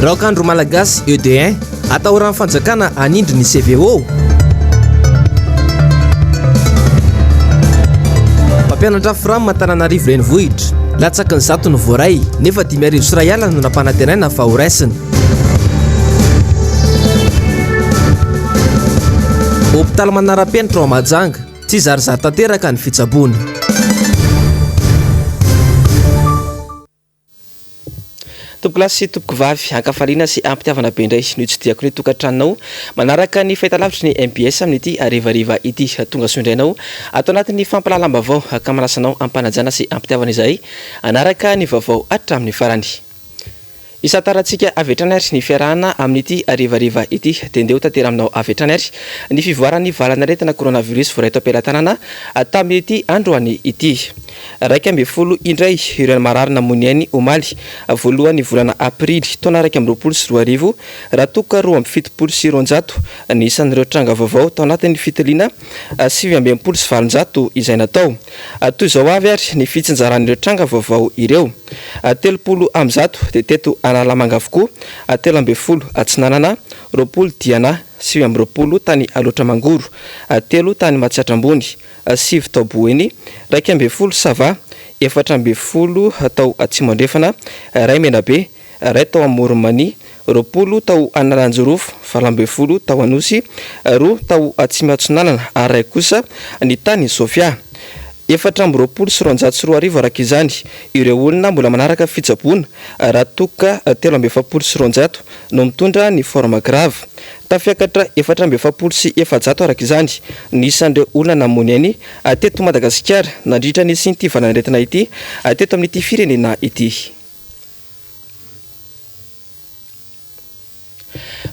Raokandro Malagasy ED1, Atahoran'ny fanjakana hanindry ny CVO? Mpampianatra Fram Antananarivo Renivohitra, Latsaky ny zato no voaray, nefa 1500 no nampanantenaina fa horaisina. Hopitaly manara-penitra ao Mahajanga, tsy zarizary tanteraka ny fitsaboana. Tompokolahy sy tompokovavy, ankafaliana sy ampitiavana be indray no itsidihako ny tokantranonao manaraka ny fahitalavitry ny mbs amin'ity harivariva ity. Tonga soa indray anao ato anatin'ny fampahalalam-baovao ka manasa anao am-panajana sy am-pitiavana izahay hanaraka ny vaovao hatramin'ny farany. Hisantarantsika avy hatrany ary ny fiarahana amin'ity harivariva ity. Dia ndeha ho tantera aminao avy hatrany ary ny fivoaran'ny valanaretina coronavirus voaray tao am-pelatanana tamin'ity androany ity. 11 indray ireo marary namoy ny ainy omaly voalohan'ny volana aprily taona 2021 raha toa ka 272 ny isan'ireo tranga vaovao tao anatin'ny fitiliana 869 izay natao. Toy izao avy ary ny fitsinjaran'ireo tranga vaovao ireo, 130 dia teto Analamanga avokoa, 13 Atsinanana, 20 Diana, 29 tany Alaotra Mangoro, telo tany Matsiatra Ambony, sivy tao Boeny, 11 Sava, 14 tao Atsimo Andrefana, iray Menabe, iray tao Amoron'i Mania, 20 tao Analanjirofo, 18 tao Anosy, roa tao Atsimo Atsinanana ary iray kosa ny tany Sofia. 224 araka izany ireo olona mbola manaraka fitsaboana raha toa ka 243 no mitondra ny forme grave. Tafiakatra 444 araka izany ny isan'ireo olona namoy ny ainy teto Madagasikara nandritra ny nisian'ity valanaretina ity teto amin'ity firenena ity.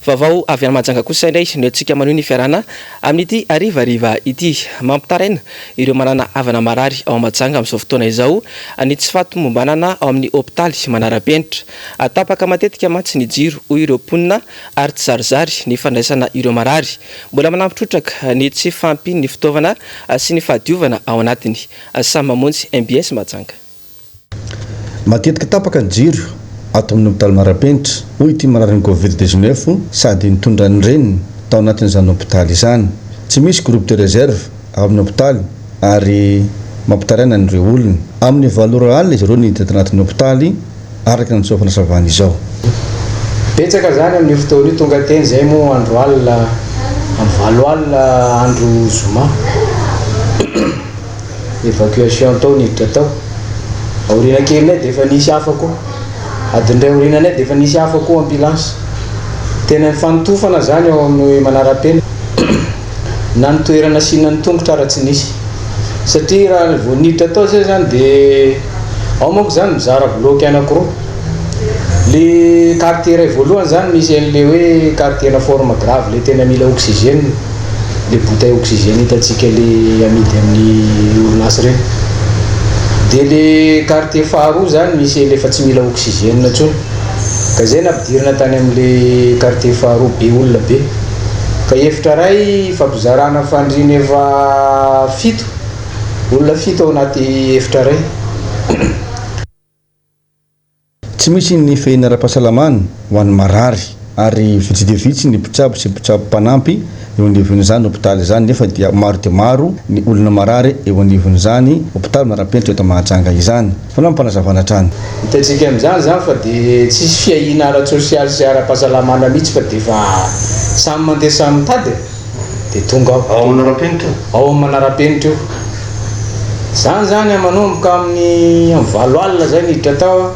Vaovao avy any Mahajanga kosa indray no entintsika manohy ny fiarahana amin'ity harivariva ity. Mampitaraina ireo manana havana marary ao Mahajanga amin'izao fotoana izao ny tsy fahatomombanana ao amin'ny hopitaly manara-penitra. Tapaka matetika mantsy ny jiro hoy ireo mponina ary tsy zarizary ny fandraisana ireo marary. Mbola manampy trotraka ny tsy fahampian'ny fitaovana sy ny fahadiovana ao anatiny. Samy mamonjy mbs Mahajanga. Matetika tapaka ny jiro ato amin'ny hopitaly Manarapenitra, hoy ity mararin'ny Covid 19 sady nitondra ny reniny tao anatin'izany hopitaly izany. Tsy misy groupe de réserve ao amin'ny hopitaly ary mampitaraina an'ireo olona. Amin'ny valo ora alina izy ireo niditra tanatin'ny hopitaly araka ny fanazavana izao. Betsaka zany amin'io fotoana io tonga teny zay moa andro alina amin'ny valo alina andro zoma. Evacuation tao niditra tao. Aoriana kelinay dia efa nisy hafa koa. Adiny iray aoriananay dia efa nisy hafa koa ambulance. Tena nifanotofana zany ao amin'ny manara-penitra. Na ny toerana asiana ny tongotra ara tsy nisy. Satria raha vao niditra tao zay zany dia ao manko zany mizara bloc anakiroa. Le quartier iray voalohany zany misy an'le hoe quartier-na forme grave le tena mila oxygène. le bouteille oxygène hitantsika le amidy amin'ny orinasa ireny. Dia le quartier faharoa zany misy le efa tsy mila oxygène intsony. Ka zay nampidirina tany amin'le quartier faharoa be olona be. Ka efitra iray ifampizarana fandriana efa fito, olona fito ao anaty efitra iray. Tsy misy ny fehiny ara-pahasalamana ho an'ny marary ary vitsy dia vitsy ny mpitsabo sy mpitsabo mpanampy eo anivon'izany hopitaly izany nefa dia maro dia maro ny olona marary eo anivon'izany hopitaly manara-penitra eto Mahajanga izany. Fanampim-panazavana hatrany. Hitantsika amin'izany izany fa dia tsisy fiahiana ara-tsosialy sy ara-pahasalamana mihitsy fa dia efa samy mandeha samy mitady e! Dia tonga ao. Ao amin'ny manara-penitra io? Ao amin'ny manara-penitra io. Izany izany an, manomboka amin'ny amin'ny valo alina izay niditra tao aho.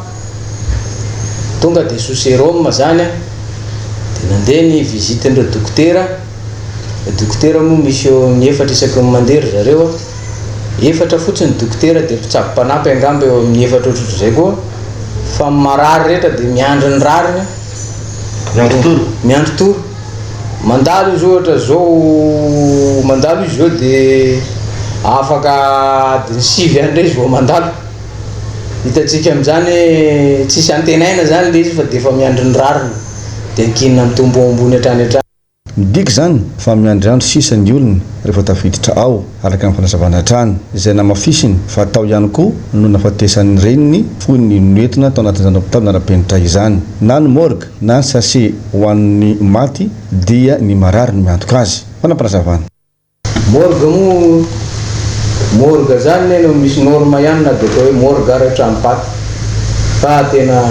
Tonga dia sous sérum izany an. Dia nandeha ny visite-n'ireo dokotera. Ny dokotera moa misy eo amin'ny efatra isaky ny mandeha ry zareo an. Efatra fotsiny ny dokotera dia mpitsabo mpanampy angamba eo amin'ny efatra ohatrohatr'izay koa. Fa ny marary rehetra dia miandry ny rariny. Miandry toro. Miandry toro. Mandalo izy ohatra zao mandalo izy zao de afaka adiny sivy any ndray izy vao mandalo. Hitantsika amin'izany hoe tsisy antenaina zany le izy fa de efa miandry ny rariny de ankinina amin'ny Tompo ao ambony hatrany hatrany. Midika izany fa miandry andro sisa ny olona rehefa tafiditra ao, araka ny fanazavana hatrany, izay namafisiny fa tao ihany koa no nahafatesan'ny reniny fony noentina tao anatin'izany hopitaly manara-penitra izany. Na ny morgue na ny sachet ho an'ny maty dia ny marary no miantoka azy. Fanampinazavana. Morgue moa, morgue zany anie no misy norme ihany na dia atao hoe morgue ary hatramin'ny paty. Fa tena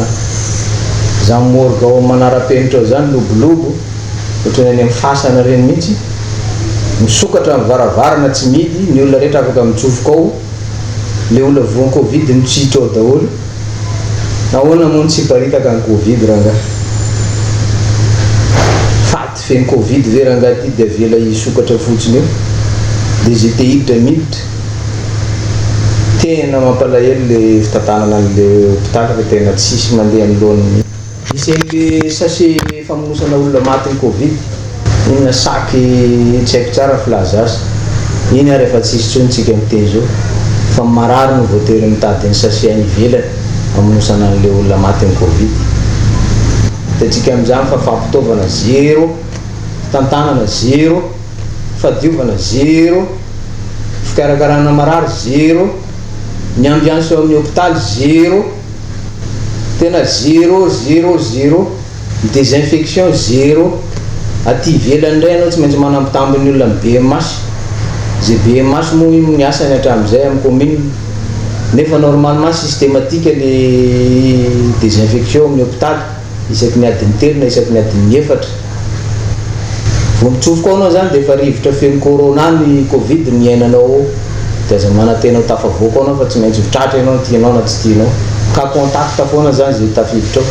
zany morgue ao manara-penitra ao zany lobolobo, ohatran'ny any amin'ny fasana ireny mihitsy. Misokatra ny varavarana tsy mihidy, ny olona rehetra afaka mitsofoka ao. Le olona voan'ny covid mitsihitra ao daholo. Nahoana moa no tsy hiparitaka ny covid rangahy? Faty feno covid ve rangahy ty dia avela hisokatra fotsiny eo? Dia ze te hiditra miditra. Tena mampalahelo le fitantanana an'le hopitaly fa tena tsisy mandeha amin'ny laoniny mihitsy. Misy an'le sachet famonosana olona matin'ny covid, inona sac tsy haiko tsara ny filaza azy, iny ary efa tsisy intsony tsika miteny zao fa ny marary no voatery mitady ny sachet any ivelany hamonosana an'le olona matin'ny covid. Hitantsika amin'izany fa fampitaovana zéro, fitantanana zéro, fahadiovana zéro, fikarakarana marary zéro, ny ambiance ao amin'ny hopitaly zéro. Tena zéro zéro zéro, ny désinfection zéro, aty ivelany indray ianao tsy maintsy manambitamby ny olona amin'ny BMH, izay BMH moa io ny asany hatramin'izay amin'ny commune, nefa normalement systématique le désinfection amin'ny hopitaly. Isaky ny adiny telo na isaky ny adiny efatra. Vao mitsofoka ao anao zany dia efa rivotra feno corona ny covid no iainanao ao. Dia aza manantena ho tafavoaka ao anao fa tsy maintsy ho tratra ianao na tianao na tsy tianao. Cas contact foana zany izay tafiditra ao.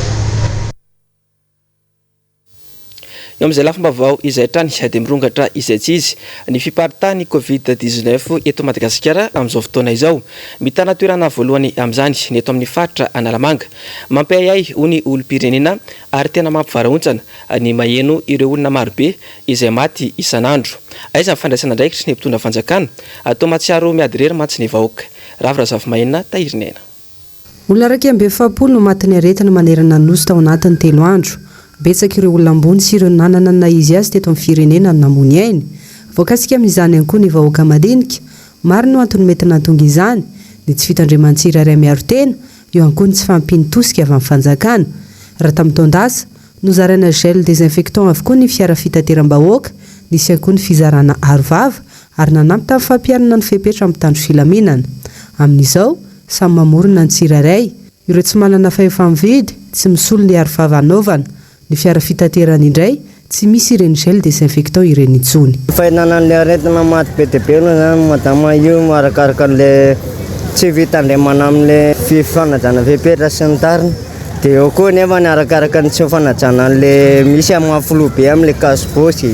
Eo amin'izay lafim-baovao izay hatrany dia mirongatra izay tsy izy ny fiparitahan'ny Covid 19 eto Madagasikara amin'izao fotoana izao. Mitana toerana voalohany amin'izany ny eto amin'ny faritra Analamanga. Mampiahiahy hoy ny olom-pirenena ary tena mampivarahontsana ny maheno ireo olona marobe izay maty isan'andro. Aiza ny fandraisana andraikitry ny mpitondra fanjakana? Toa mahatsiaro miady irery mantsy ny vahoaka. Ravo Razafimahenina, Tahirin'aina. Olona 41 no matin'ny aretina manerana ny Nosy tao anatin'ny telo andro. Betsaka ireo olona ambony sy ireo nanana ny naha izy azy teto amin'ny firenena no namoy ny ainy. Voakasika amin'izany ihany koa ny vahoaka madinika. Maro no antony mety nahatonga izany, ny tsy fitandreman'ny tsirairay miaro tena, Eo ihany koa ny tsy fahampian'ny tosika avy amin'ny fanjakana. Raha tamin'ny taon-dasa, nozaraina gel désinfectant avokoa ny fiara fitateram-bahoaka, nisy ihany koa ny fizarana aro vava ary nanampy tamin'ny fampiharana ny fepetra amin'ny mpitandro filaminana. Amin'izao, samy mamorona ny tsirairay. Ireo tsy manana fahefa-mividy, tsy misolo ny aro vava anaovana. Ny fiara fitaterana indray, tsy misy ireny gel désinfectant ireny intsony. Fahinana an'ilay aretina maty be dia be aloha zany madama io arakaraka an'ilay tsy fitandremana amin'ilay fifanajana fepetra sy ny tariny dia eo koa nefa ny arakaraka ny tsy fanajana an'ilay misy amin'ny maha filoha be amin'ilay cache-bosy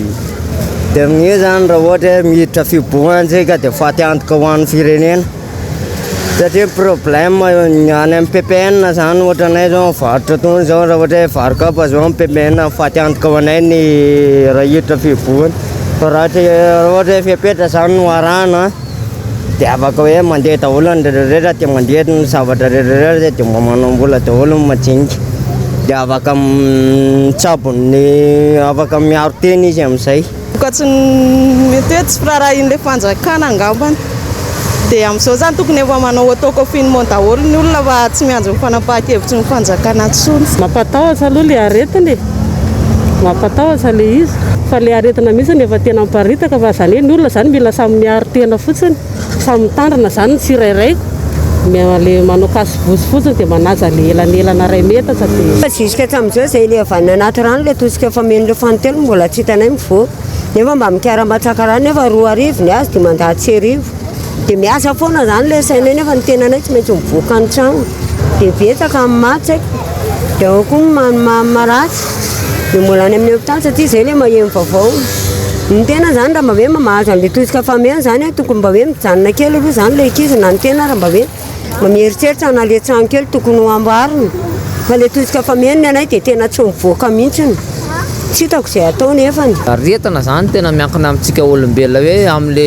dia amin'io zany raha ohatra hoe miditra fihibohana tsika dia faty antoka ho an'ny firenena. Satria ny problème any amin'ny PPN zany ohatra anay zao mivarotra tony zao raha ohatra hoe vary kapa zao amin'ny PPN faty antoka ho anay ny raha hiditra fihibohana fa raha ohatra raha ohatra hoe fepetra zany no arahana dia afaka hoe mandeha daholo ny rehetra rehetra dia mandeha ny zavatra rehetra rehetra dia mba manam-bola daholo ny madinika dia afaka mitsabo ny afaka miaro tena izy amin'izay. Vokatry ny mety hoe tsy firaharahian'ilay fanjakana angambany. Dia amin'izao izany tokony efa manao auto-confinement daholo ny olona fa tsy miandry ny fanapahan-kevitry ny fanjakana intsony. Mampatahotra aloha ilay aretina e! Mampatahotra ilay izy. Fa ilay aretina mihitsy no efa tena miparitaka fa izany hoe ny olona izany mila samy miaro tena fotsiny. Samy mitandrina izany ny tsirairay. Le manao cache-bouche fotsiny dia manaja le elanelana iray metatra dia. Fa jusqu'à hatramin'izao izay le avy any anaty rano le tosika efa fameno le fanintelony mbola tsy hitanay mivoaka nefa mba mikarama tsaka rano nefa 2000 ny azy 1500 dia miasa foana zany le sainay nefa ny tenanay tsy maintsy mivoaka ny trano dia betsaka ny maty tsy haiko dia ao koa ny maratsy dia mbola any amin'ny hopitaly satria izay le maheno vaovao ny tena zany raha mba hoe mba mahazo an'le tosika fameno zany a tokony mba hoe mijanona kely aloha zany le ankizy na ny tena raha mba hoe mba mieritreritra na le trano kely tokony ho amboarina fa le tosika fameno ny anay dia tena tsy mivoaka mihitsiny tsy hitako izay atao nefany. Aretina zany tena miankina amintsika olombelona hoe amle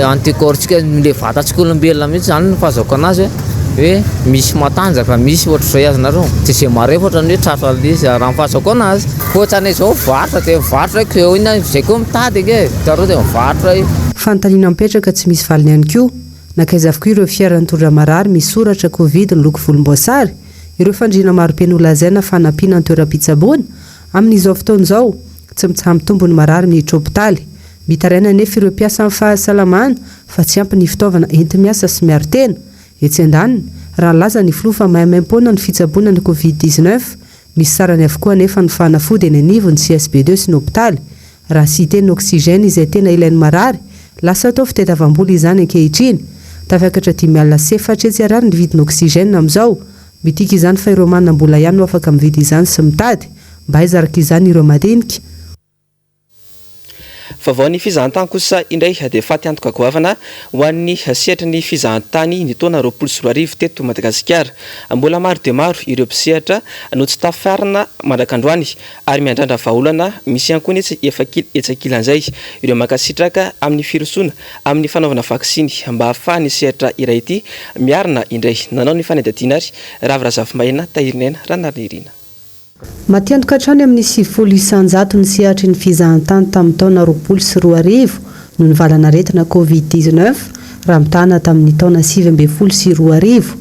anticorps tsika le vatantsika olombelona mihitsy zany no fahazaoko anazy hoe. hoe misy matanjaka, misy ohatr'izay azonareo, tsy izay marefo ohatran'ny hoe tratra an'ilay izy raha ny fahazoako anazy. Ohatran'ny izao mivarotra dia mivarotra ko eo inona izay koa mitady ange e, zareo dia mivarotra io. Fanontaniana mipetraka tsy misy valiny ihany koa, nankaiza avokoa ireo fiara nitondra marary misy soratra Covid miloko volomboasary, ireo fandriana marobe nolazaina fa hanampiana ny toeram-pitsaboana? Amin'izao fotoana izao, tsy mitsaha-mitombo ny marary miditra hopitaly. Mitaraina anefa ireo mpiasan'ny fahasalamana fa tsy ampy ny fitaovana enti-miasa sy miaro tena. Etsy andaniny, raha nilaza ny filoha fa maimaim-poana ny fitsaboana ny Covid 19, misy sarany avokoa anefa ny fanafody eny anivon'ny CSB ii sy ny hopitaly. Raha tsy hiteny ny oxygène izay tena ilain'ny marary, lasa atao fitadiavam-bola izany ankehitriny. Tafiakatra 450 ariary ny vidin'ny oxygène amin'izao. Midika izany fa ireo manam-bola ihany no afaka mividy izany sy mitady. Mba aiza araka izany ireo madinika? Vaovao ny fizahantany kosa indray dia faty antoka goavana ho an'ny sehatry ny fizahantany ny taona 2020 teto Madagasikara. Mbola maro dia maro ireo mpisehatra no tsy tafarina mandrak'androany ary miandrandra vahaolana, misy ihany koa ny efa etsy ankilan'izay ireo mankasitraka amin'ny firosoana amin'ny fanaovana vaksiny mba hahafahan'ny sehatra iray ity miarina indray. Nanao ny fanadihadiana ary Ravo Razafimaina, Tahirinaina Ranariniirina. Matiantoka hatrany amin'ny 90% ny sehatry ny fizahantany tamin'ny taona 2020 noho ny valan'aretina Covid 19 raha mitahana tamin'ny taona 2019.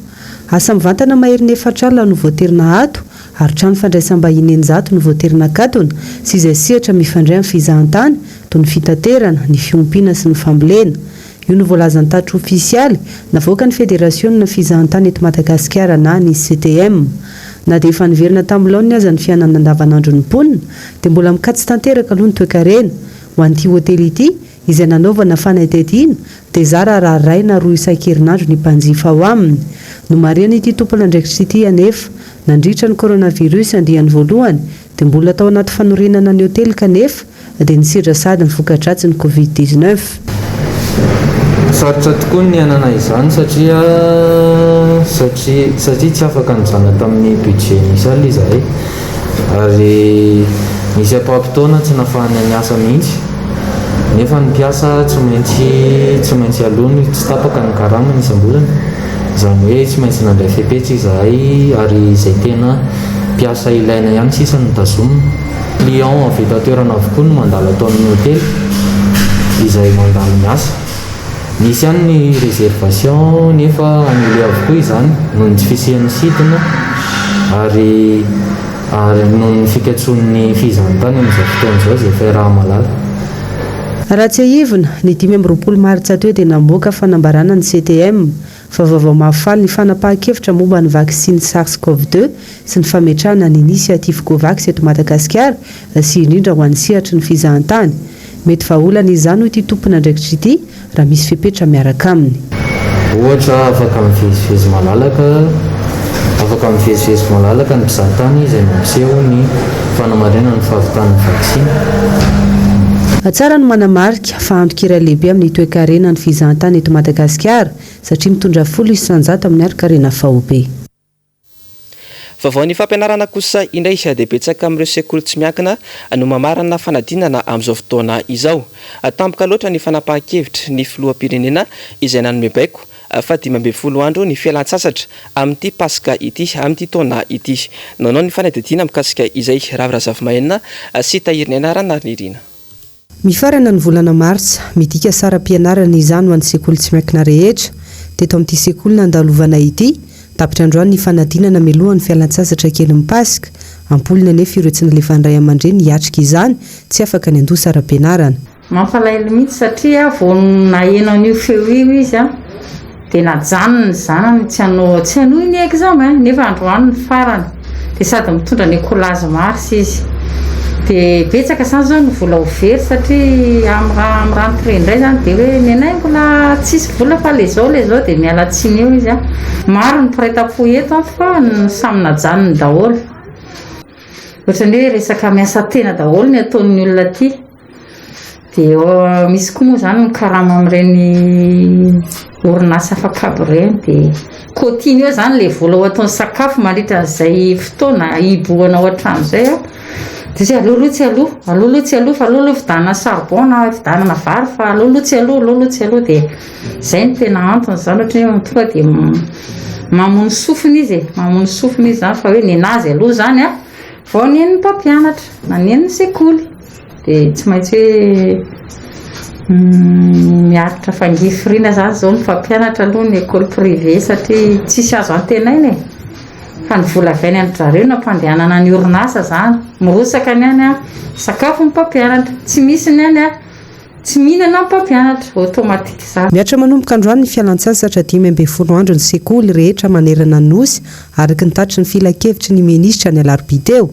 Asa mivantana maherin'ny efatra alina no voatery nahato ary trano fandraisam-bahiny 600 no voatery nakatona sy izay sehatra mifandray amin'ny fizahantany toy ny fitaterana, ny fiompiana sy ny fambolena. Io no voalazan'ny tatitra ofisialy navoakan'ny Federasionina fizahantany eto Madagasikara na ny CTM. Na dia efa niverina tamin'ny laoniny aza ny fiainana andavanandron'ny mponina dia mbola mikatso tanteraka aloha ny toekarena. Ho an'ity hotely ity, izay nanaovana fanadihadiana dia zara raha iray na roa isan-kerinandro ny mpanjifa ao aminy. Nomarihan'ity tompon'andraikitra ity anefa, nandritra ny coronavirus andiany voalohany dia mbola tao anaty fanorenana ny hotely kanefa dia nisedra sahady ny voka-dratsin'ny Covid 19. Sarotra tokoa ny niainana izany satria satria satria tsy afaka nijanona tamin'ny budget initial izahay ary nisy ampaham-potoana tsy nahafahanay niasa mihitsy nefa ny mpiasa tsy maintsy tsy maintsy aloany tsy tapaka ny karamany isam-bolana izany hoe tsy maintsy nandray fepetra izahay ary izay tena mpiasa ilaina ihany sisa no tazomina. Client avy eto an-toerana avokoa no mandalo ato amin'ny hotely izay mandalo miasa. Nisy ihany ny réservation nefa annulé avokoa izany noho ny tsy fisian'ny sidina ary ary noho ny fikatsoan'ny fizahantany amin'izao fotoana izao izay efa iaraha-mahalala. Raha tsiahivina, ny 25 martsa teo dia namoaka fanambarana ny CTM fa vaovao mahafaly ny fanapahan-kevitra momba ny vaksiny Sars Cov deux sy ny fametrahana ny Initiative Covax eto Madagasikara sy indrindra ho an'ny sehatry ny fizahantany. Mety vahaolana izany hoy ity tompon'andraikitra ity raha misy fepetra miaraka aminy. Ohatra, afaka mivezivezy malalaka afaka mivezivezy malalaka ny mpizahatany izay mampiseho ny fanamarinana ny fahavitan'ny vaksiny. Tsara ny manamarika fa antoka iray lehibe amin'ny toekarena ny fizahantany eto Madagasikara satria mitondra 10% amin'ny harinkarena faobe. Vaovao ny fampianarana kosa indray dia betsaka amin'ireo sekoly tsy miankina no mamarana fanadinana amin'izao fotoana izao. Tampoka loatra ny fanapahan-kevitry ny filoham-pirenena izay nanome baiko fa 15 andro ny fialan-tsasatra amin'ity Paska ity amin'ity taona ity. Nanao ny fanadihadiana mikasika izay Ravo Razafimahenina sy Tahiriniaina Ranariniirina. Mifarana ny volana martsa, midika saram-pianarana izany ho an'ny sekoly tsy miankina rehetra. Teto amin'ity sekoly nandalovanay ity, tapitra androany ny fanadinana mialohan'ny fialantsasatra kelin'ny Paska. Am-polony anefa ireo tsy nalefan'ny ray aman-dreny hiatrika izany, tsy afaka ny handoa saram-pianarana. Mampalahelo mihitsy satria vao naheno an'io feo io izy dia najanony ny zanany tsy hanao tsy hanohy ny examen nefa androany ny farany dia sady mitondra ny écolage mars izy dia betsaka izany izao ny vola ho very satria amin'ny raha amin'ny rentrée indray izany dia hoe ny anay mbola tsisy vola fa le zao le zao dia miala tsiny eo izy an maro ny mpiray tampo eto an fa samy najanony daholo ohatran'ny hoe resaka miasa tena daholo ny ataon'ny olona aty Dia misy koa moa izany ny karama amin'ireny orinasa afak'abo ireny dia kotiny eo izany ilay vola ho ataony sakafo mandritra an'izay fotoana hihibohana ao an-trano izay an. Dia izay aleo aloha tsy aloa, aleo aloha tsy aloa fa aleo aloha vidianana charbon na vidianana vary fa aleo aloha tsy aloa, aleo aloha tsy aloa dia izay no tena antony izany ohatra hoe tonga dia. Mamono sofina izy e, mamono sofina izy zany fa hoe nenazy aloha zany a, vao nen'ny mpampianatra na nen'ny sekoly. Dia tsy maintsy hoe miaritra fangirifiriana zany izao ny mpampianatra aloha ny école privée satria tsisy azo antenaina e. Fa ny vola avy any amin-dry zareo no ampandehanana ny orinasa zany. Mirotsaka ny any an, sakafo ny mpampianatra, tsy misy ny any an, tsy mihinana ny mpampianatra, automatique zany. Mihatra manomboka androany ny fialantsasatra 15 andro ny sekoly rehetra manerana ny Nosy, araka ny tatitry ny filankevitry ny minisitra ny alarobia teo.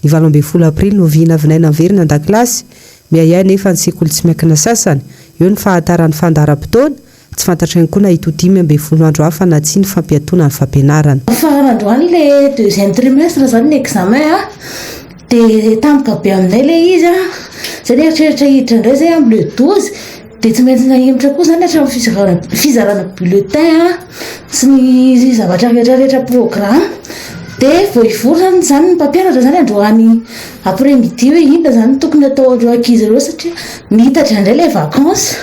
Ny 18 aprily no vinavinaina miverina an-dakilasy. Miahiahy anefa ny sekoly tsy miankina sasany. Eo ny fahataran'ny fandaharam-potoana, tsy fantatra ihany koa na hitohy 15 andro hafa na tsia ny fampiatoana ny fampianarana. Farany androany le deuxième trimestre zany ny examen a, de tampoka be aminay le izy a, zay nieritreritra hiditra indray zay am le 12 Dia tsy maintsy nahemotra koa izany hatramin'ny fizarana fizarana bulletin sy ny zavatra rehetra rehetra programme. Dia vao hivory izany izany ny mpampianatra izany androany après midi hoe inona izany no tokony hatao amin'ireo ankizy ireo satria miitatra indray ilay vacances.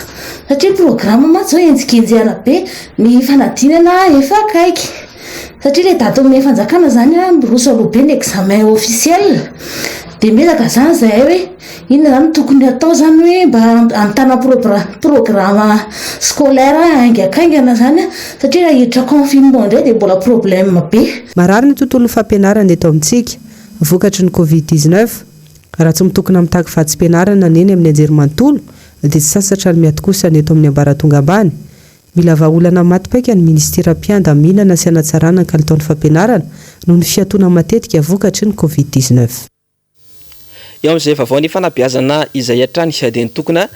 Satria programme mantsy izao henjikenjehana be, ny fanadinana efa akaiky. Satria ilay daty omen'ny fanjakana izany an, miroso aloha be ny examen officiel. Dia miezaka izany izahay hoe inona izany no tokony hatao izany hoe mba hamitana programa scolaire haingankaingana izany an, satria raha hiditra confinement indray dia mbola problème be. Marary ny tontolon'ny fampianarana eto amintsika, vokatry ny Covid 19. Raha tsy mitokona mitaky vatsim-pianarana ny eny amin'ny anjerimanontolo, dia tsy sasatra ny miato kosa ny eto amin'ny ambaratonga ambany. Mila vahaolana maty paika ny minisiteram-piandaminana sy hanatsarana ny kalitaon'ny fampianarana noho ny fiatoana matetika vokatry ny Covid 19. Eo amin'izay vaovaon'ny fanabeazana izay hatrany dia nitokona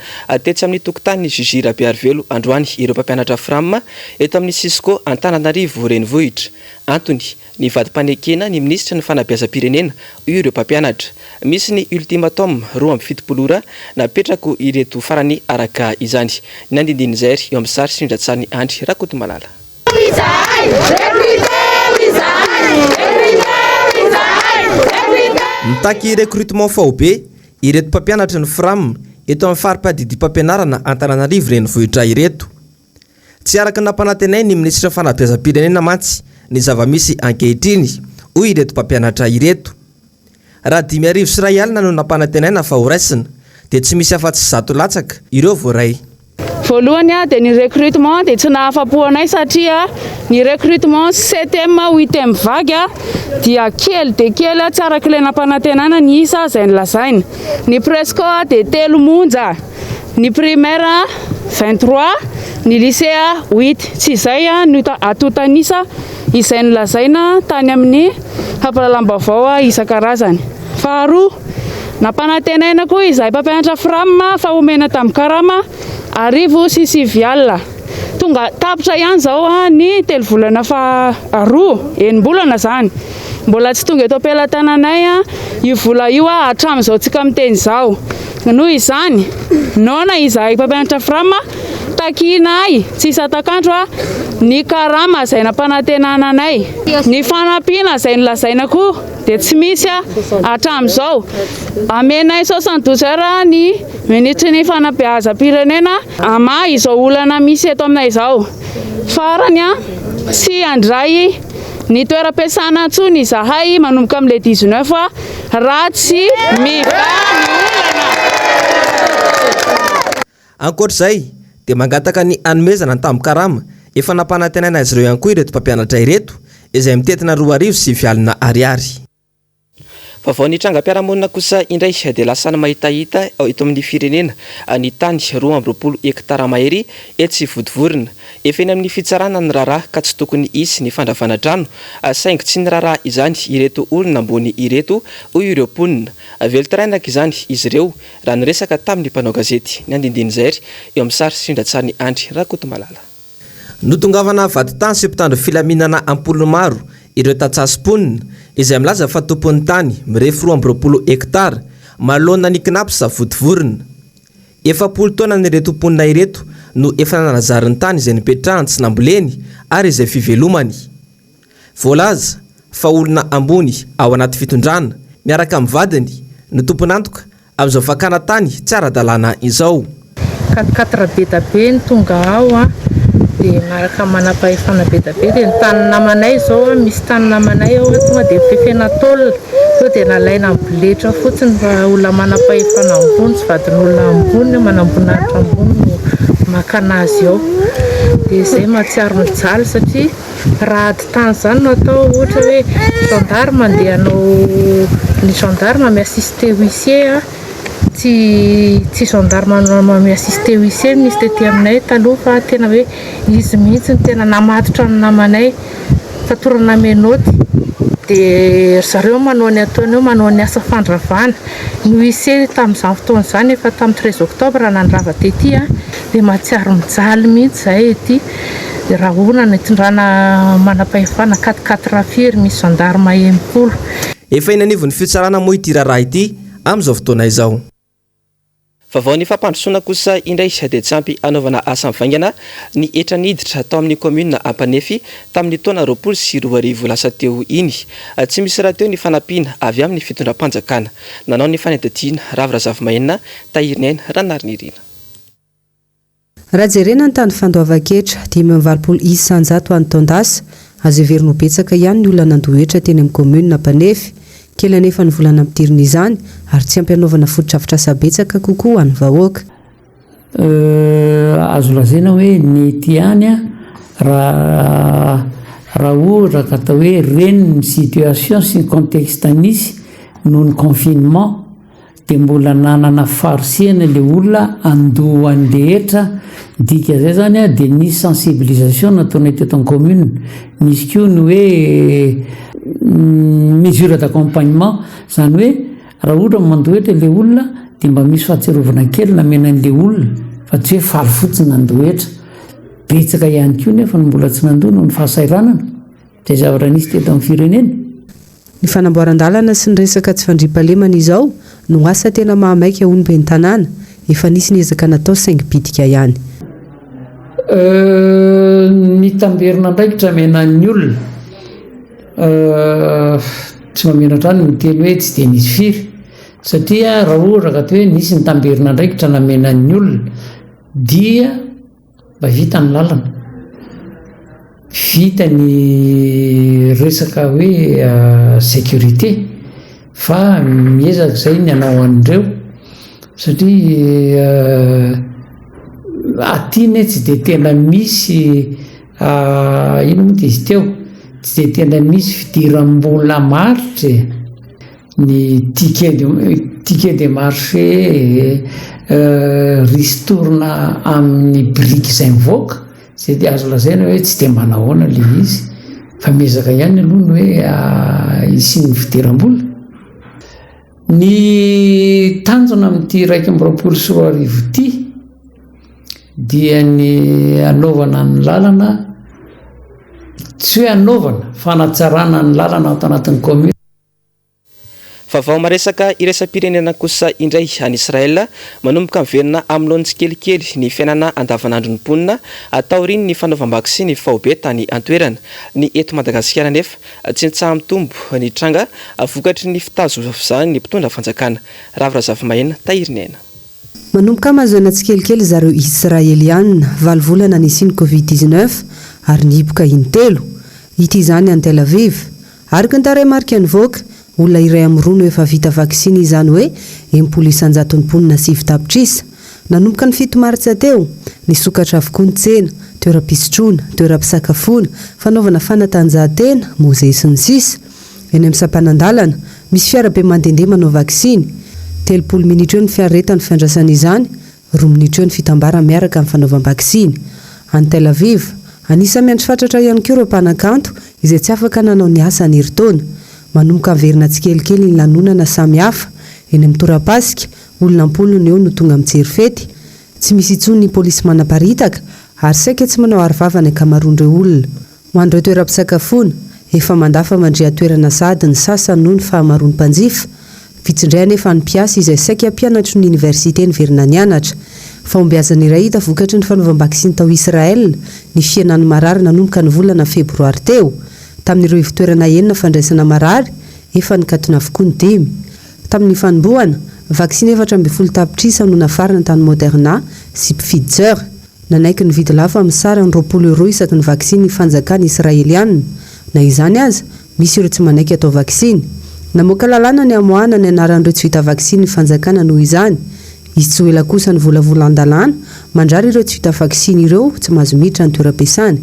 tetsy amin'ny tokotanin'ny JJ Rabearivelo androany ireo mpampianatra Fram eto amin'ny Cisco Antananarivo Renivohitra. Antony, Ny vadim-panekena ny minisitry ny fanabeazam-pirenena, hoy ireo mpampianatra. Misy ny ultimatum 72 ora napetrako ireto farany araka izany. Ny andindinin'izay ary eo amin'ny sary sy rindran-tsarin'i Andry Rakotomalala. Mitaky recrutement faobe ireto mpampianatry ny Fram eto amin'ny fari-piadidiam-pampianarana Antananarivo Renivohitra ireto. Tsy araka ny nampanantenain'ny minisitry ny fanabeazam-pirenena mantsy ny zava-misy ankehitriny, hoy ireto mpampianatra ireto. Raha 1500 no nampanantenaina fa horaisina, dia tsy misy afa-tsy 100 latsaka ireo voaray. Voalohany dia ny recrutement dia tsy nahafa-po anay satria ny recrutement septième huitième vague dia kely dia kely tsy araka ilay nampanantenana ny isa izay nolazaina. Ny presco dia telo monja. Ny primaire 23, ny lycée huit. Tsy izay no antontan'isa izay nolazaina tany amin'ny fampahalalam-baovao isan-karazany. Faharoa, nampanantenaina koa izahay mpampianatra Fram fa homena tambin-karama 910. Tonga tapitra ihany izao ny telo volana faharoa, enim-bolana izany. Mbola tsy tonga eto am-pelatananay io vola io hatramin'izao tsika miteny izao. Noho izany, noana izahay mpampianatra Fram, takianay tsy isan-takandro ny karama izay nampanantenana anay. Ny fanampiana izay nolazaina koa dia tsy misy hatramin'izao. Amenay 72 heures ny minisitry ny fanabeazam-pirenena hamaha izao olana misy eto aminay izao. Farany, tsy handray ny toeram-piasana intsony izahay manomboka amin'ny le 19 raha tsy mivaha ny olana. Ankoatra izay dia mangataka ny hanomezana ny tambin-karama efa nampanantenaina azy ireo ihany koa ireto mpampianatra ireto izay mitentina 920 ariary. Vaovao nitrangam-piarahamonina kosa indray dia lasa ny mahitahita eto amin'ny firenena ny tany 22 hektara mahery etsy Vontovorona. Efa eny amin'ny fitsarana ny raharaha ka tsy tokony hisy ny fandravana trano saingy tsy niraharaha izany ireto olona ambony ireto hoy ireo mponina. Velon-tarainaka izany izy ireo raha niresaka tamin'ny mpanao gazety. Ny andindinin'izay ary eo amin'ny sary sy rindran-tsarin'i Andry Rakotomalala. Notongavana vadintany sy mpitandro filaminana am-polony maro ireo tantsaha sy mponina, izay milaza fa tompon'ny tany mirefy 22 hektara manoloana ny Cnaps Vontovorona. 40 taonan'ireto mponina ireto no efa nanazary ny tany izay nipetrahany sy namboleny ary izay fivelomany. Voalaza fa olona ambony ao anaty fitondrana, miaraka amin'ny vadiny, no tompon'antoka amin'izao fakana tany tsy ara-dalàna izao. Quatre quatre be da be ny tonga ao an! Dia miaraka amin'ny manam-pahefana be dia be dia ny tany namanay izao an, misy tany namanay ao tonga dia fefena tôle, tonga dia nalaina amin'ny biletra fotsiny fa olona manam-pahefana ambony sy vadin'olona ambony, manamboninahitra ambony no maka an'azy ao. Dia izay mahatsiaro mijaly satria raha ady tany izany no atao ohatra hoe gendarme andeha hanao, ny gendarme mi-assister huissier an, Tsy tsy gendarme mi-assister huissier no nisy tety aminay taloha fa tena hoe izy mihitsy no tena namatotra ny namanay, fatorana menottes, dia ry zareo manao ny ataony eo, manao ny asa fandravana. Ny huissier tamin'izany fotoana izany efa tamin'ny 13 octobre nandrava tety dia mahatsiaro mijaly mihitsy izahay ety. Rahonana itondrana manam-pahefana quatre quatre firy misy gendarme 60. Efa eny anivon'ny fitsarana moa ity raharaha ity amin'izao fotoana izao. Vaovaon'ny fampandrosoana kosa indray dia tsy ampy hanaovana asa mivaingana ny hetra niditra tao amin'ny kaominina Ampanefy tamin'ny taona 2020 lasa teo iny. Tsy misy rahateo ny fanampiana avy amin'ny fitondram-panjakana. Nanao ny fanadihadiana Ravo Razafimahenina, Tahiriniaina Ranarinirina. Raha jerena ny tany fandoavan-ketra, 85% any taon-dasa, azo heverina ho betsaka ihany ny olona nandoa hetra teny amin'ny kaominina Ampanefy. Kely anefa ny vola nampidirina izany ary tsy ampy hanaovana fotodrafitrasa betsaka kokoa ho an'ny vahoaka. Azo lazaina hoe ny ety ihany raha raha ohatra ka atao hoe reny ny situation sy ny contexte nisy noho ny confinement Dia mbola nanana faharisihana ilay olona handoa an'ilay hetra, dika izay zany a dia nisy sensibilisation nataonay teto amin'ny commune, nisy koa ny hoe mesure d'accompagnement, izany hoe raha ohatra mandoa hetra ilay olona dia mba misy fahatsiarovana kely namena an'ilay olona fa tsy hoe faly fotsiny nandoa hetra, betsaka ihany koa nefa no mbola tsy nandoa noho ny fahasahiranana. Izay zavatra nisy teto amin'ny firenena. Ny fanamboaran-dalana sy ny resaka tsy fandriampahalemana izao no asa tena mahamaika hoy ny ben'ny tanàna. Efa nisy ny ezaka natao saingy bitika ihany. Ny tamberin'andraikitra omena ny olona, tsy mahamenatra ahy ny miteny hoe tsy dia nisy firy satria raha ohatra ka hoe nisy ny tamberin'andraikitra namena ny olona dia Mba vita ny lalana, vita ny resaka hoe sécurité fa miezaka izay ny hanao an'ireo satria aty anie tsy dia tena misy inona moa dia izy teo, tsy dia tena misy fidiram-bola maharitra e. Ny ticket de ticket de marché ristourne amin'ny biriky izay mivoaka, izay dia azo lazaina hoe tsy dia manahoana ilay izy fa miezaka ihany aloha ny hoe hisian'ny fidiram-bola. Ny tanjona amin'ity 2021 ity dia ny hanaovana ny lalana, tsy hoe hanaovana fa hanatsarana ny lalana ato anatin'ny commune. Vaovao maresaka iraisam-pirenena kosa indray any Israel, manomboka miverina amin'ny laoniny tsikelikely ny fiainana andavanandron'ny mponina taorian'ny fanaovam-baksiny faobe tany an-toerana. Ny eto Madagasikara anefa tsy nitsaha-mitombo ny tranga vokatry ny fitazovazan'ny mpitondra fanjakana. Ravo Razafimaina, Tahiriniaina. Manomboka mahazo aina tsikelikely zareo Israeliana, valo volana nisian'ny Covid 19 ary nihiboka intelo. Hita izany any Tel Aviv. Araka ny tarehimarika nivoaka, olona iray amin'ny roa no efa vita vaksiny izany hoe 60 isan-jaton'ny mponina sivy tapitrisa. Nanomboka ny fito martsa teo, nisokatra avokoa ny tsena, toeram-pisotroana, toeram-pisakafoana, fanaovana fanatanjahantena, mozea sy ny sisa Eny amin'ny sampanan-dalana, misy fiarabe mandehandeha manao vaksiny. 30 minitra eo ny fiaretan'ny fiandrasana izany, Roa minitra eo ny fitambarany miaraka amin'ny fanaovam-baksiny. Any Tel Aviv, anisan'ny miandry fatratra ihany koa ireo mpanakanto izay tsy afaka nanao ny asany herintaona. Manomboka miverina tsikelikely ny lanonana samihafa. Eny amin'ny torapasika, olona am-polony eo no tonga mijery fety. Tsy misy intsony ny polisy manaparitaka ary saika tsy manao arovava ny ankamaroan'ireo olona. Ho an'ireo toeram-pisakafoana, efa mandà fa mandrian-toerana sahady ny sasany noho ny fahamaroan'ny mpanjifa. Vitsy indray anefa ny mpiasa izay saika mpianatry ny oniversite niverina nianatra. Fahombiazana iray hita vokatry ny fanaovam-baksiny tao Israel ny fihenan'ny marary nanomboka ny volana febroary teo. Tamin'ireo ivontoerana enina fandraisana marary, efa nikatona avokoa ny dimy. Tamin'ny fanombohana, vaksiny 14 tapitrisa no nafarana tany Moderna sy Pfizer. Nanaiky nividy lafo amin'ny sarany 20 euros isaky ny vaksiny ny fanjakana israeliana. Na izany aza, misy ireo tsy manaiky atao vaksiny. Namoaka lalàna ny hamoahana ny anaran'ireo tsy vita vaksiny ny fanjakana noho izany. Hisy tsy ho ela kosa ny volavolan-dalàna mandrara ireo tsy vita vaksiny ireo tsy mahazo miditra ny toeram-piasany.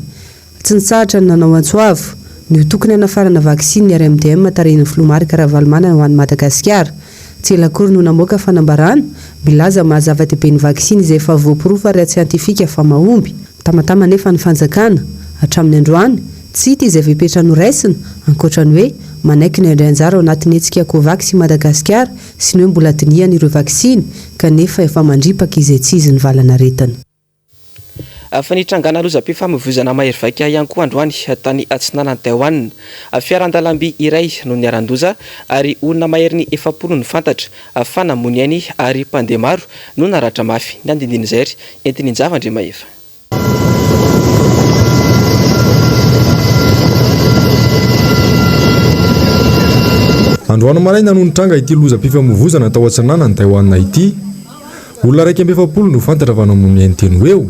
Tsy nitsahatra ny nanao antso avo ny ho tokony hanafarana vaksiny ny RMDM tarihin'ny filoha Marc Ravalomanana ho an'i Madagasikara. Tsy ela akory no namoaka fanambarana milaza maha zava-dehibe ny vaksiny izay efa voaporofo ara-tsiantifika fa mahomby. Mitamatama anefa ny fanjakana. Hatramin'ny androany, tsy hita izay fepetra noraisina, ankoatra ny hoe manaiky ny handray anjara ao anatin'ny hetsika Covax i Madagasikara sy ny hoe mbola dinihana ireo vaksiny kanefa efa mandripaka izay tsy izy ny valanaretina. Fa nitrangana lozam-pifamoivoizana mahery vaika ihany koa androany tany atsinanan'i Taiwan. Fiaran-dalamby iray no niharan-doza ary olona maherin'ny 40 no fantatra fa namoy ny ainy ary mpandeha maro no naratra mafy. Ny andinindin'izay ary entin'Injava Andriamahefa. Androany maraina no nitranga ity lozam-pifamoivoizana tao atsinanan'i Taiwan ity. Olona 41 no fantatra fa namono ny ainy teny ho eo,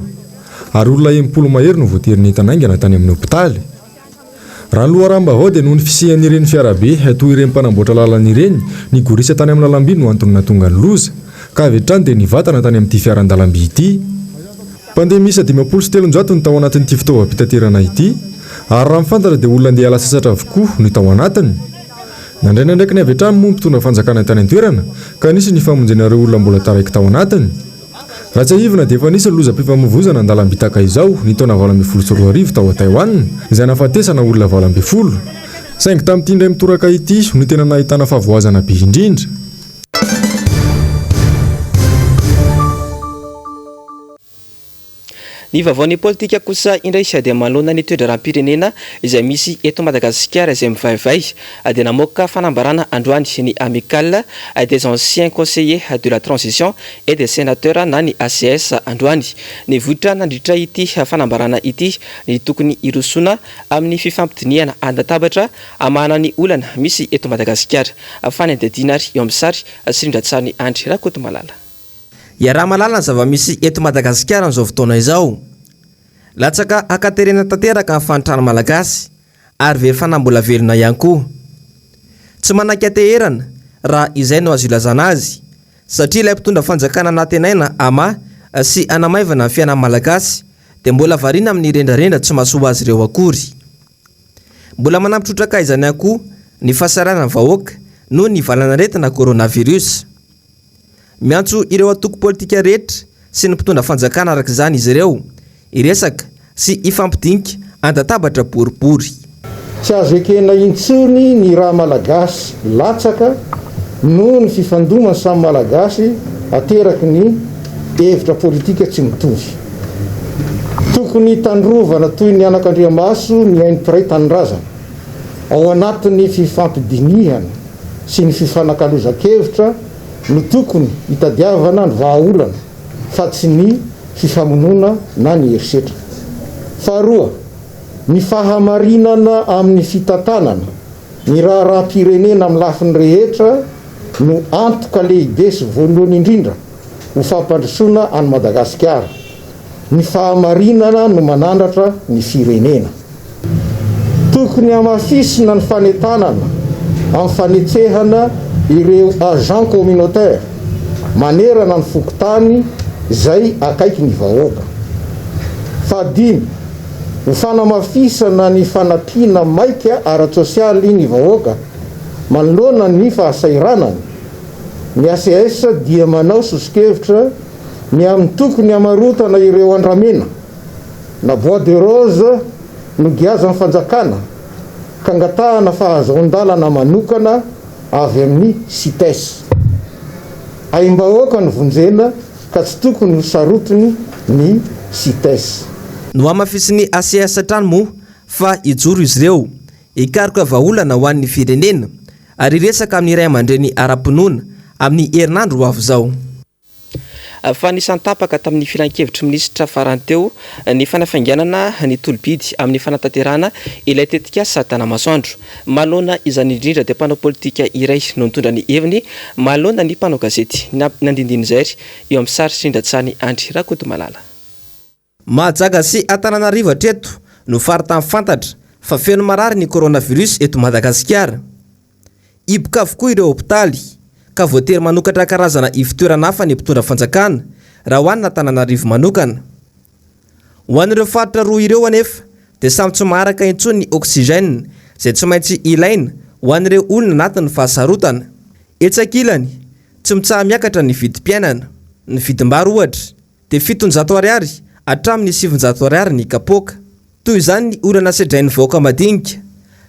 ary olona 60 mahery no voatery nentina haingana tany amin'ny hopitaly. Raha ny loharanom-baovao dia noho ny fisian'ireny fiarabe toy ireny mpanamboatra lalana ireny nigorisa tany amin'ny lalamby no antony nahatonga ny loza, ka avy hatrany dia nivatana tany amin'ity fiaran-dalamby ity. Mpandeha miisa 350 no tao anatin'ity fitaovam-pitaterana ity, ary raha ny fantatra dia olona andeha hiala sasatra avokoa no tao anatiny. Nandray ny andraikiny avy hatrany moa ny mpitondra fanjakana tany an-toerana ka nisy ny famonjena ireo olona mbola taraiky tao anatiny. Raha tsiahivina dia efa nisy ny lozam-pifamoivoizana an-dalamby tahaka izao ny taona 2018 tao Taiwan izay nahafatesana olona 18. Saingy tamin'ity indray mitoraka ity no tena nahitana fahavoazana be indrindra. Ny vaovaon'ny politika kosa indray dia manoloana ny toe-draharaham-pirenena izay misy eto Madagasikara izay mivaivay dia namoaka fanambarana androany ny Amicale des anciens conseillers de la transition et des sénateurs na ny ACS androany. Nivoitra nandritra ity fanambarana ity ny tokony hirosoana amin'ny fifampidinihana an-databatra hamahana ny olana misy eto Madagasikara. Fanadihadiana ary eo amin'ny sary sy rindran-tsarin'i Andry Rakotomalala. Iaraha-mahalala ny zava-misy eto Madagasikara amin'izao fotoana izao. Latsaka ankaterena tanteraka ny fahantrana malagasy ary very fanahy mbola velona ihany koa. Tsy manan-kiateherana raha izay no azo ilazana azy satria ilay mpitondra fanjakana nantenaina hamaha sy hanamaivana ny fiainan'ny malagasy dia mbola variana amin'ny rendrarendra tsy mahasoa azy ireo akory. Mbola manampy trotraka izany ihany koa ny fahasahiranan'ny vahoaka noho ny valanaretina coronavirus. Miantso ireo antoko politika rehetra sy ny mpitondra fanjakana araka izany izy ireo hiresaka sy hifampidinika an-databatra boribory. Tsy azo ekena intsony ny ra malagasy latsaka noho ny fifandoman'ny samy malagasy ateraky ny hevitra politika tsy mitovy. Tokony hitandrovana toy ny anakandriamaso ny ain'ny mpiray tanindrazana ao anatin'ny fifampidinihana sy ny fifanakalozan-kevitra no tokony hitadiavana ny vahaolana fa tsy ny fifamonoana na ny herisetra. Faharoa, ny fahamarinana amin'ny fitantanana ny raharaham-pirenena amin'ny lafiny rehetra no antoka lehibe sy voalohany indrindra ho fampandrosoana an'i Madagasikara. Ny fahamarinana no manandratra ny firenena. Tokony hamafisina ny fanentanana amin'ny fanetsehana ireo agents communautaires manerana ny fokontany izay akaiky ny vahoaka. Fahadimy, ho fanamafisana ny fanampiana maika ara-tsosialy ny vahoaka manoloana ny fahasahiranany, ny ACS dia manao soso-kevitra ny amin'ny tokony hamarotana ireo andramena na bois de rose nogiazan'ny fanjakana ka angatahana fahazoan-dalana manokana avy amin'ny Cites. Aim-bahoaka no vonjena ka tsy tokony ho sarotiny ny Cites. Nohamafisin'ny ACS hatrany moa fa hijoro izy ireo hikaroka vahaolana ho an'ny firenena ary hiresaka amin'ny ray aman-dreny ara-pinoana amin'ny herinandro ho avy izao. Fa anisan'ny tapaka tamin'ny filankevitry minisitra farany teo ny fanafainganana ny tolo-bidy amin'ny fanatanterahana ilay tetikasa Tanamasoandro. Manoloana izany indrindra dia mpanao politika iray no nitondra ny heviny manoloana ny mpanao gazety. Ny andinindin'izay ary eo amin'ny sary sendra-tsany Andry Rakotomalala. Mahajanga sy Antananarivo hatreto no faritany fantatra fa feno marary ny coronavirus eto Madagasikara. Hiboka avokoa ireo hopitaly ka voatery manokatra karazana ivon-toerana hafa ny mpitondra fanjakana raha ho an'Antananarivo manokana. Ho an'ireo faritra roa ireo anefa dia samy tsy maharaka intsony ny oxygène izay tsy maintsy ilaina ho an'ireo olona anatin'ny fahasarotana. Etsy ankilany, tsy mitsaha-miakatra ny vidim-piainana. Ny vidim-bary ohatra dia 700 ariary hatramin'ny 900 ariary ny kapoaka. Toy izany ny olana sedrain'ny vahoaka madinika,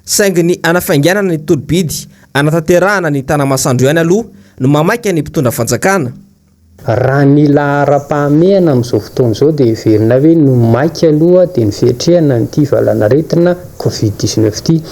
saingy ny hanafainganana ny tolo-bidy hanatanterahana ny Tanamasoandro ihany aloha no mamaika ny mpitondra fanjakana. Raha ny laharam-pahamehana amin'izao fotoana izao dia heverina hoe ny maika aloha dia ny fiatrehana an'ity valanaretina Covid 19 ity.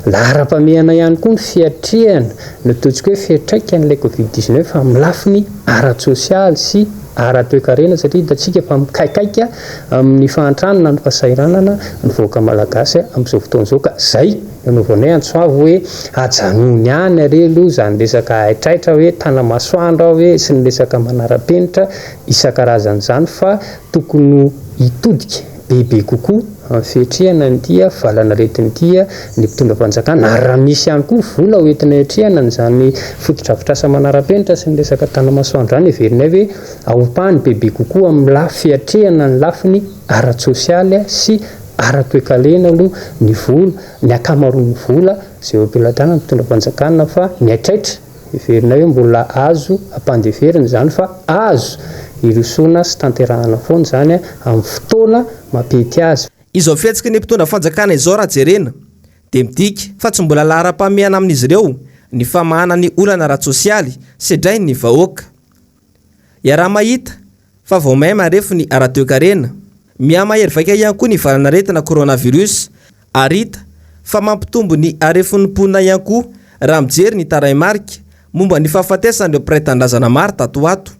Laharam-pahamehana ihany koa ny fiatrehana ny ataontsika hoe fiantraikan'ilay Covid 19 amin'ny lafiny ara-tsosialy sy ara-toekarena satria hitantsika fa mikaikaika amin'ny fahantrana na ny fahasahiranana ny vahoaka malagasy amin'izao fotoana izao ka izay no anaovanay antso avo hoe ajanony any re aloha izany resaka haitraitra hoe tanamasoandro aho hoe sy ny resaka manara-penitra isan-karazany izany fa tokony hitodika bebe kokoa amin'ny fiatrehana an'ity valanaretina ity ny mpitondra fanjakana ary raha misy ihany koa vola ho entina hiatrehana an'izany fotodrafitrasa manara-penitra sy ny resaka tanamasoandro izany heverinay hoe aompahany bebe kokoa amin'ny lafy fiatrehana ny lafiny ara-tsosialy sy ara-toekarena aloha ny vola, ny ankamaroan'ny vola izay eo am-pelatanan'ny mpitondra fanjakana fa ny haitraitra heverinay hoe mbola azo ampandeferina izany fa azo irosoana sy tanterahana foana izany amin'ny fotoana mampety azy. Izao fihetsiky ny mpitondra fanjakana izao raha jerena dia midika fa tsy mbola laharam-pahamehana amin'izy ireo ny famahana ny olana ara-tsosialy sedrain'ny vahoaka. Iaraha-mahita fa vao may marefo ny ara-toekarena. Miha-mahery vaika ihany koa ny valanaretina coronavirus ary hita fa mampitombo ny harefon'ny mponina ihany koa raha mijery ny tarehimarika momba ny fahafatesan'ireo mpiray tanindrazana maro tato ho ato.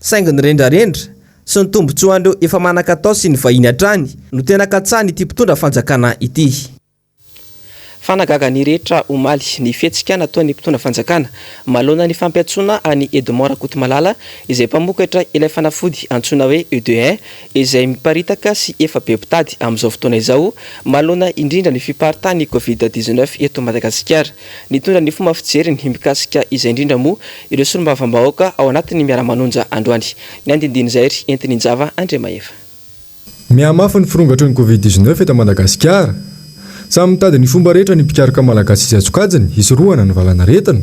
Saingy ny rendrarendra sy ny tombontsoan'ireo efa manan-katao sy ny vahiny hatrany no tena katsahin'ity mpitondra fanjakana ity. Fa nahagaga ny rehetra omaly ny fihetsika nataon'ny mpitondra fanjakana manoloana ny fampiantsoana an'i Edmond Rakotomalala izay mpamokatra ilay fanafody antsoina hoe EDE izay miparitaka sy efa be mpitady amin'izao fotoana izao manoloana indrindra ny fiparitahan'ny Covid 19 eto Madagasikara. Nitondra ny fomba fijeriny mikasika izay indrindra moa ireo solombavambahoaka ao anatin'ny miara-manonja androany. Ny andinindin'izay ry Entin'Injava Andriamahefa. Mihamafy ny firongatry ny Covid 19 eto Madagasikara. Samy mitady ny fomba rehetra ny mpikaroka malagasy isan-tsokajiny hisorohana ny valanaretina.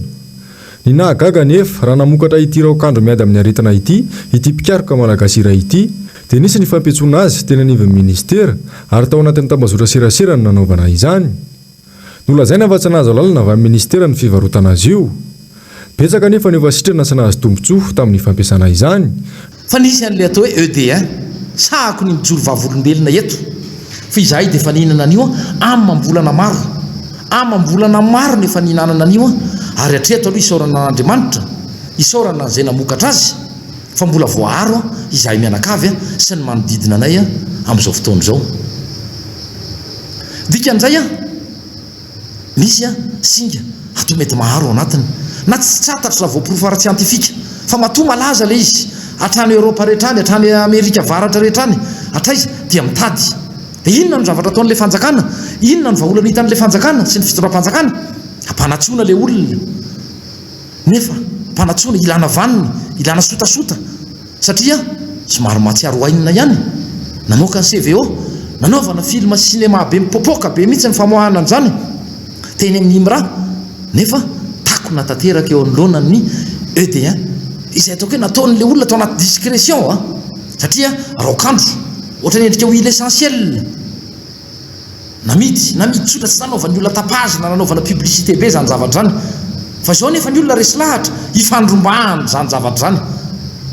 Ny nahagaga anefa, raha namokatra ity raokandro miady amin'ny aretina ity ity mpikaroka malagasy iray ity, dia nisy ny fampiantsoana azy teny anivon'ny minisitera ary tao anatin'ny tambazotra serasera no nanaovana izany. Nolazaina fa tsy nahazo alalana avy amin'ny minisitera ny fivarotana azy io. Betsaka anefa no efa sitrana sy nahazo tombontsoa tamin'ny fampiasana izany. Fa nisy an'ilay atao hoe ED1, sahako ny mijoro vavolombelona eto fa izahay dia efa nihinana an'io amam-bolana maro, amam-bolana maro no efa nihinanana an'io ary hatreto aloha isaorana an'Andriamanitra, isaorana an'izay namokatra azy fa mbola voaaro izahay mianakavy sy ny manodidina anay amin'izao fotoana izao. Dikan'izay an, misy an, singa atao mety maharo ao anatiny, na tsy tsatatry raha voaporofo ara-tsiantifika, fa matoa malaza ilay izy, hatrany Eoropa rehetra any, hatrany Amerika Avaratra rehetra any, hatraiza, dia mitady. Dia inona no zavatra ataon'ilay fanjakana? Inona no vahaolana hitan'ilay fanjakana sy ny fitondram-panjakana? Ampanatsoina ilay olona. Nefa mpanatsoina, ilana vaniny, ilana sotasota, satria somary mahatsiaro hainina ihany, namoaka ny CVO, nanaovana film cinéma be mipoapoaka be mihitsy ny famoahana an'izany teny amin'ny IMRA, nefa takona tanteraka eo anoloana ny ED1, izay ataoko hoe nataon'ilay olona tao anaty discrétion an, satria raokandro, ohatran'ny endrika huile essentielle. Namidy, namidy tsotra tsy nanaovan'ny olona tapage na nanaovana publicité be izany zavatra izany. Fa izao anefa ny olona resy lahatra hifandrombahana izany zavatra izany.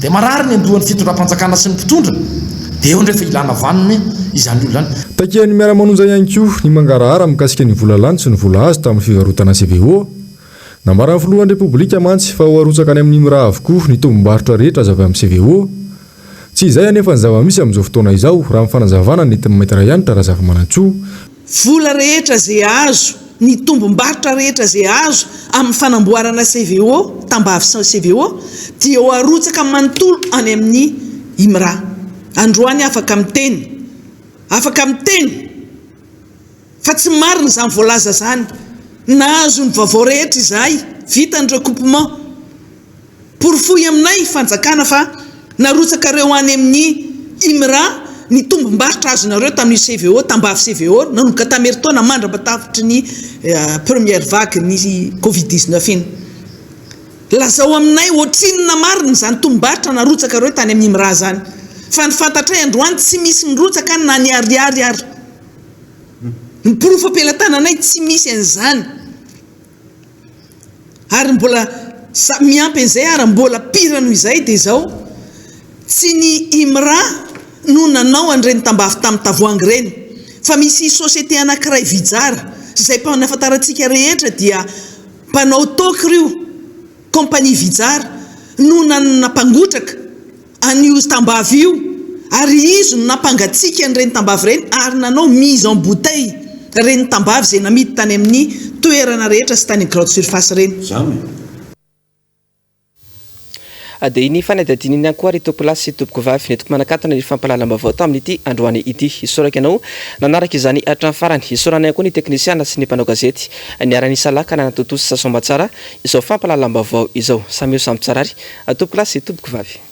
Dia marary ny andohan'ny fitondram-panjakana sy ny mpitondra. Dia eo indray fa ilana vanona izany olona izany. Takian'ny Miara-manonja ihany koa ny mangarahara mikasika ny vola lany sy ny vola azo tamin'ny fivarotana CVO. Nambaran'ny filohan'ny Repoblika mantsy fa ho arotsaka any amin'ny IMRA avokoa ny tombom-barotra rehetra azo avy amin'ny CVO. Tsy izay anefa ny zava-misy amin'izao fotoana izao, raha ny fanazavana nentin'ny Maître Hanitra Razafimanantsoa. Vola rehetra izay azo, ny tombom-barotra rehetra izay azo amin'ny fanamboarana CVO, tambavy sy CVO, dia ho arotsaka manontolo any amin'ny IMRA. Androany afaka miteny, afaka miteny fa tsy marina izany voalaza izany. Nahazo ny vaovao rehetra izahay, vita ny recoupement. Porofoy aminay fanjakana fa narotsakareo any amin'ny IMRA ny tombom-barotra azonareo tamin'io CVO, tambavy CVO, nanomboka tamin'ny herintaona mandra-patavitry ny première vague ny covid 19 iny. Lazao aminay ohatrinona marina izany tombom-barotra narotsakareo tany amin'ny IMRA izany. Fa ny fantatray androany tsy misy mirotsaka any na ny ariary ary. Ny porofo am-pelatananay tsy misy an'izany. Ary mbola miampy an'izay ary mbola pire noho izay dia izao, tsy ny IMRA no nanao an'ireny tambavy tamin'ny tavoahangy ireny fa misy société anankiray Vijara izay nahafantarantsika rehetra dia mpanao toaka io, compagnie Vijara no nampangotraka an'io tambavy io ary izy no nampangatsiaka an'ireny tambavy ireny ary nanao mise en bouteille ireny tambavy izay namidy tany amin'ny toerana rehetra sy tany grande surface ireny. Dia iny fanadihadiana iny ihany koa ry tompolahy sy tompokovavy nentiko manakatona ny fampahalalam-baovao tamin'ity androany ity. Isaorako ianao nanaraka izany hatramin'ny farany. Isaorana ihany koa ny teknisiana sy ny mpanao gazety niara-nisalahy ka nanatontosa soamatsara izao fampahalalam-baovao izao. Samy eo samy tsara ary tompokolahy sy tompokovavy.